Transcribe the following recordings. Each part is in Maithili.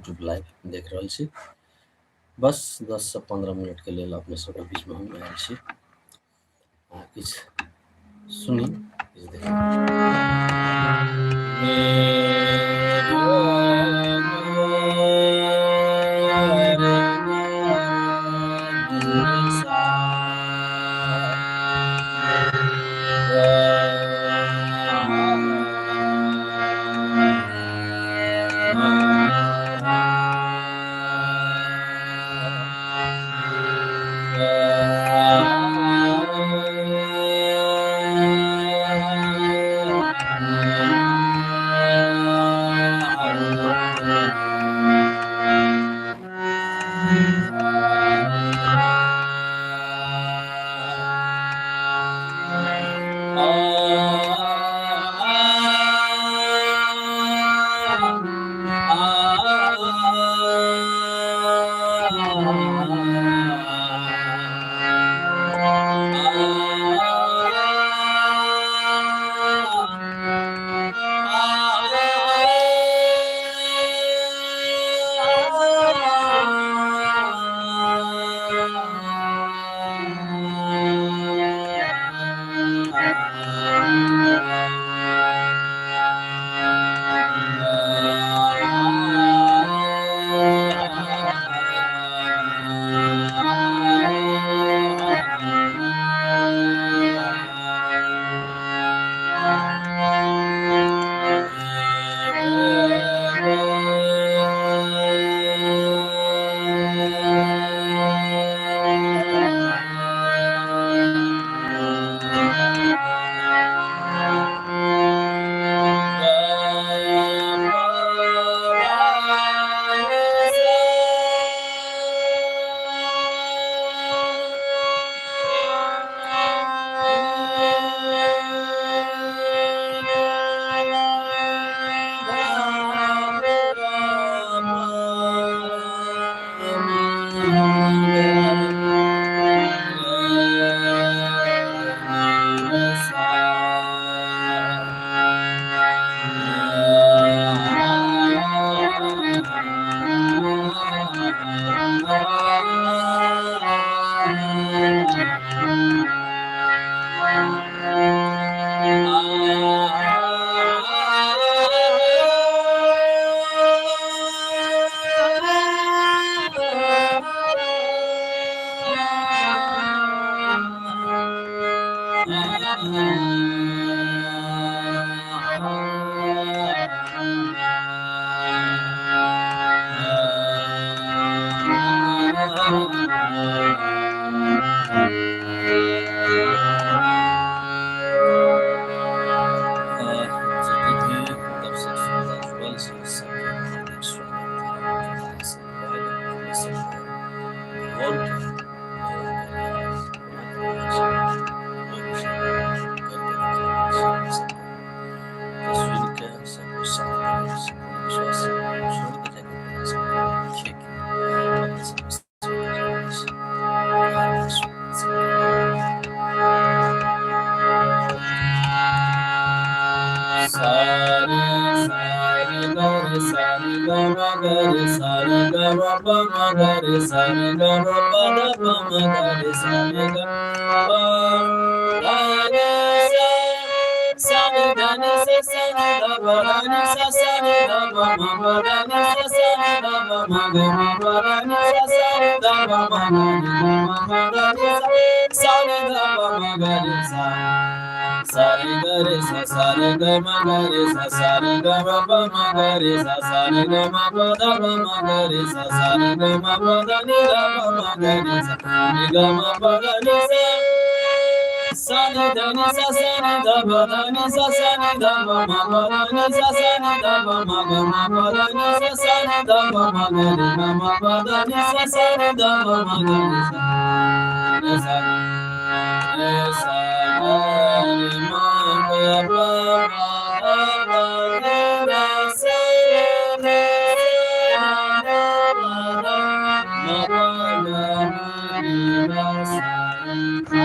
यूट्यूब लाइव देख रहल छी। बस 10 से 15 मिनटके लेल अपने सबके बीचमे हम आयल छी। अहाँ किछु सुनी, किछु देखी। जतेक भी दर्शक श्रोता जुड़ल छी, सबके हार्दिक स्वागत। भोरके सुनि कऽ सबके साथ विश्वास छोड़ि कऽ जायके अपने सब। सारे सारे ग रे सारे ग म ग रे सारे ग म प म ग रे सारे ग म प द प म ग रे सारे ग प ग रे सा सा रे ध नि सा सा रे ध प ध नि सा सा रे ध प म प ध नि सा सा रे ध प म ग म प ध नि सा सा रे ध प म ग रे ग म प ध नि सा सा रे ध प म ग रे सा सा रे ग रे सा सा रे ग म ग रे सा सा रे ग म प म ग रे सा सा रे ग म प ध प म ग रे सा सा रे ग म प ध नि ध प म ग रे सा रे ग म प ध नि सा सा नि ध नि सा सा नि ध प ध नि सा सा नि ध प म प ध नि सा सा नि ध प म ग म प ध नि सा सा नि ध प म ग रे ग म प ध नि सा सा नि ध प म ग रे सा रे सा रे सा ग रे म ग प प ध प रे ग सा रे रे सा रे प ध म प ग म रे ग सा सा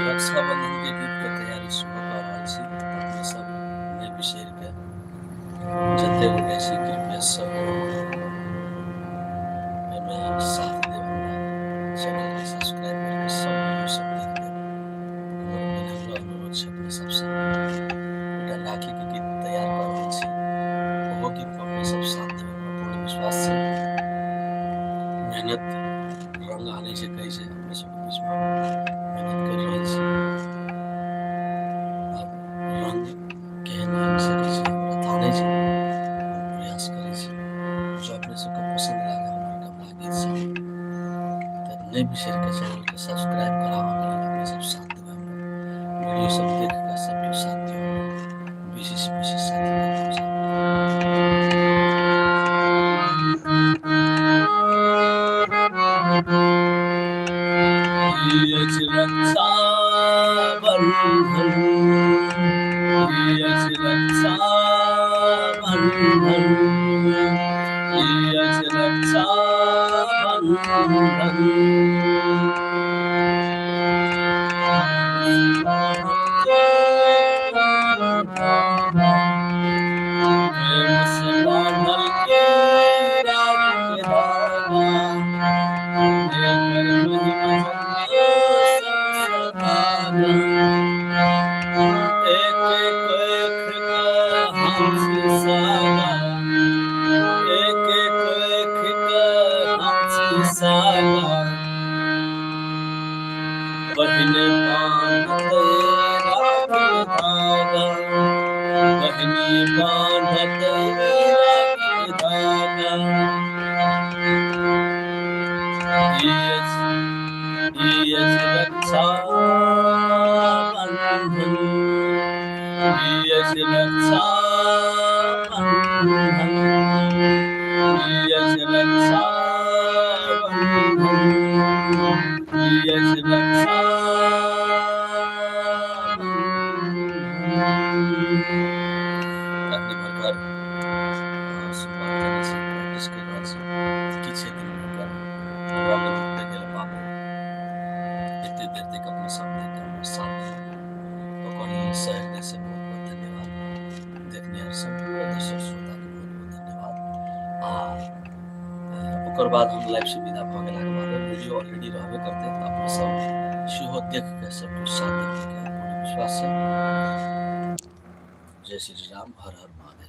रक्षाबंधन के गीत के तैयारी शुरू कऽ रहल छी। अपने सब नहि बिसरि कऽ जते गोटे छी कृपया सब एहिमे साथ देब, हमरा चैनल के सब्सक्राइब करके सब वीडियो सब देख लेब। हमर विनम्र अनुरोध छै अपने सबसँ। एकटा राखी के गीत तैयार कऽ रहल छी, ओहो गीत मे अपने सब साथ देब, हमरा पूर्ण विश्वास छै। मेहनत रंग आनै छै कहै छै, अपने सबके बीच मे मेहनत करि रहल छी। आब रंग केहन आबि सकै छै हमरा थाह नहि छै, हम प्रयास करै छी। जँ अपने सबके पसन्द लागै हमर गमला गीत सब तऽ नहि बिसरि कऽ चैनलके सब्सक्राइब कराबऽके लेल अपने सब साथ देबै। हमरा वीडियो सब देख कऽ सब केओ साथ दियौ, बेसी से बेसी साथी तक पहुँचाबू। ई अछि रक्षाबंधन, ई अछि रक्षाबंधन, ई अछि रक्षाबंधन। प्रेम से बांधल के राग के धागा, एकर महिमा जग सबसँ आगाँ। एक एक के हम छी सागा, एक एक के हम छी सागा। बहिने बान्हत राखी धागा, बहिनी बान्हत राखी धागा। ई अछि, ई अछि रक्षा बंधन, ई अछि रक्षा बंधन, ई अछि रक्षा बंधन। ओकर शुरुआत केने छी, प्रैक्टिस करि रहल छी। किछे दिनमे ओकर रंग रूप देखै लए पाबै। एते देर तक अपने सब देख के हमर साथ देलहुँ, ओकर लेल सहृदय से बहुत बहुत धन्यवाद। देखनिहार सम्पूर्ण दर्शक श्रोताके बहुत बहुत धन्यवाद। आ ओकर बाद हम लाइव से विदा भऽ गेलाके बाद वीडियो ऑलरेडी रहबे करतै, तऽ अपने सब सेहो देख के सब कुछ साथ देबै के पूर्ण विश्वास छै। जय श्री राम, हर हर महादेव।